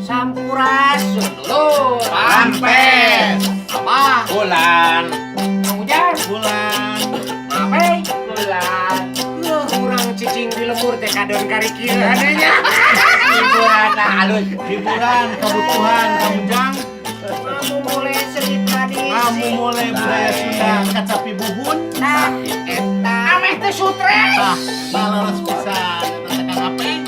Sampurasun, dulur. Rampes. Apa? Bulan. Kang Ujang. Bulan. Apa? Bulan. Urang cicing di lembur teh kadon kari kieu nya. Hiburan halus. Hiburan kebutuhan Kang Ujang. Kamu mulai seni tradisi. Kamu mulai budaya Sunda kacapi buhun. Nah, eta. Ameh teh stres. Ah, baleres pisan eta teh Kang Apeng.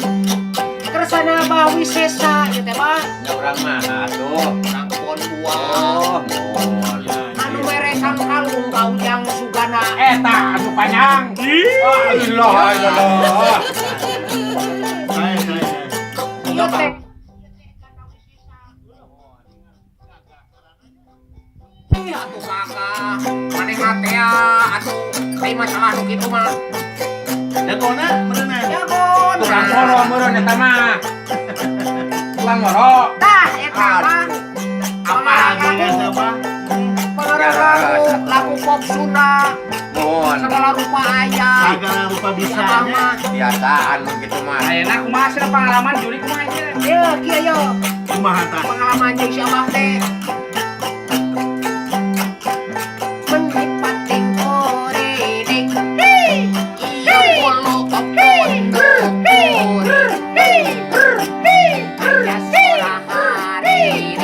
Kersana Abah Wisesa ieu teh, Bah. Ya urang mah atuh. Urang kebon buah. Oh, mohon. Anu mere sangkalung ka Ujang Sugana. Eta anu panjang. Oh, ilah ilah. Saya saya. Ieu teh. Ih, atuh kakak, maneh mah teh atuh, ai masalah nu kitu mah. Jagona meureunan. Jagon. Tukang moro meureun eta mah. Tukang moro. Tah, eta mah. Apa Eta mah. Lagu, lagu pop Sunda, Mohon. Segala rupa aya. Segala rupa bisa Abah nya. Mah. Biasaan mun kitu mah. Ayeuna kumaha cenah pengalaman juri kumaha ieu? Ye, kieu ye. Kumaha tah? Pengalaman jeung si Abah teh. Menipating kuring. Iya bulu mundur. Aya sora hariring.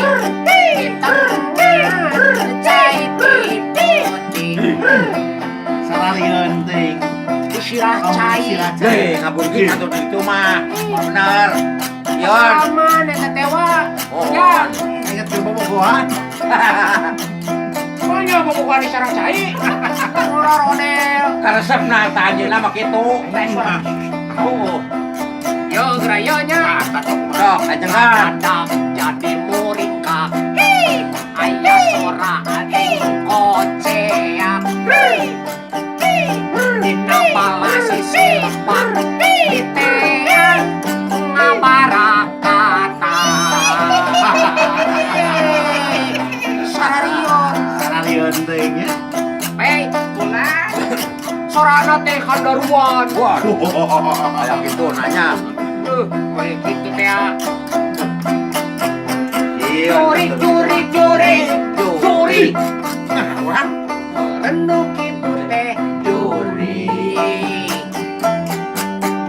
Di tengah cai putih. Sararieun teuing. Disirah Oh, cai. disirah cai. Hei, ngaburgin atuh di itu mah. Bener. Yon. Pengalaman eta teh wa. Mohon. Ingat ke bobogohan. Pokoknya bobogohan di sarang cai. Ngororodel. Karesepna eta anjeunna mah kitu. Oh, Yo gerayo nya. sok ajengan. Dadak jadi muringkak. Aya sora koceak. Dina pala sisi lepak. Diteang ngabarakata. Sararion. Sararieun teuing nya. Hei, bulan. Sorana teh kandaruan. Waduh, kayak gitu nanya. Kayak gitu teh. Iya. Jurik, jurik, jurik, jurik. Nah, urang Renung kitu teh jurik.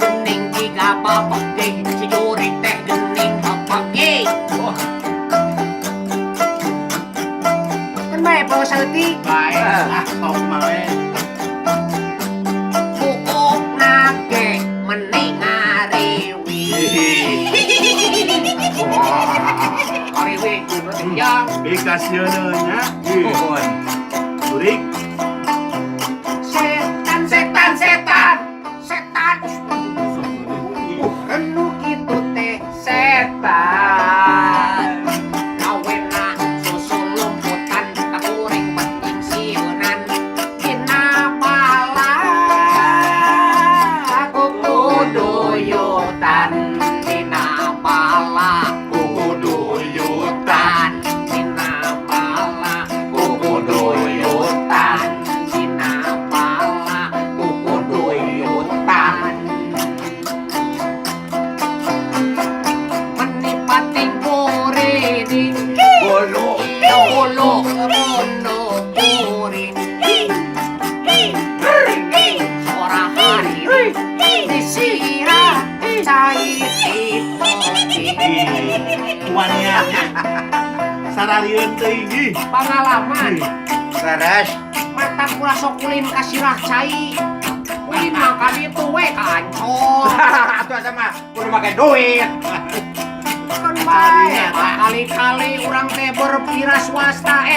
Gening jiga babeging, si jurik teh gening babeging. Wah. Kan bae bawa saeutik. Bae ah sok mah we. Buuk nage meni ngariwi. Ngariwi kudu teh yang. Bikasieun nya. Mohon. Jurik. Setan, setan, setan, setan. Renu kitu teh setan. Kawena susu lumputan kakuring penting sieunan. Dina pala kukuduyutan. Dina pala Kukuduyutan. Dina pala kukuduyutan. Dina pala kukuduyutan. Menipating kuring. Bolu. Bulu bulu kuring. Sora hari disirah cai putih. Tuannya nya. Sararieun teuing ih. Pengalaman Leres. Mata kula sok ulin ka sirah cai. Ulin mah ka ditu we ka Ancol. Atuh eta mah kudu make duit. Kan bae kali-kali urang teh berpira swasta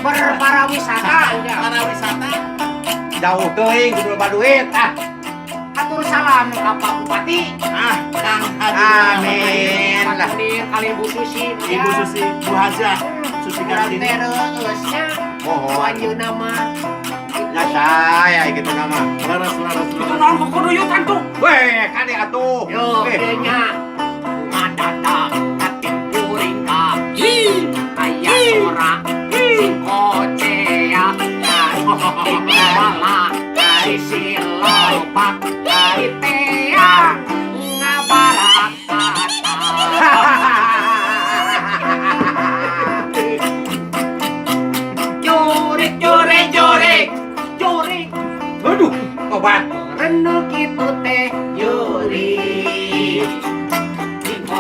berparawisata. Parawisata. Jauh teuing kudu loba duit ah. Atur salam ka Pak Bupati. Ah, Kang Haji. Amin. Pak Munir kali Bu Susi. Ibu Susi, Bu Hajah, Susi Urang Kartini. teh reueusnya. Mohon. Anjeunna mah. Ya saya gitu nama. Leres, leres, Itu leres. naon kukuduyutan tuh? Weh, kade atuh. Yo, Eh, kieu nya. Ngadadak kating kuring ka. Aya sora koceak. Bala isi lopak diteang ngabarakata.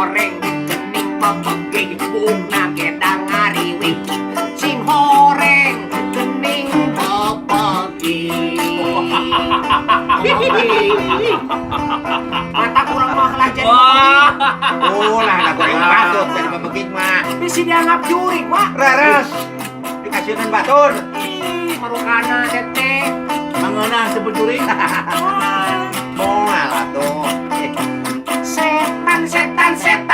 horeng gening pepeging buukna gedang ngariwing. Sing horeng gening pepeging. Mata kurang mah lah jadi pepeging. Oh, lah lah goreng batur jadi pepeging mah. Bisi dianggap jurig, Wak. Reres. Dikasihkan batur. Ih, marukana teh. Mangeunah sebut jurig. Moal atuh. Setan, setan, setan.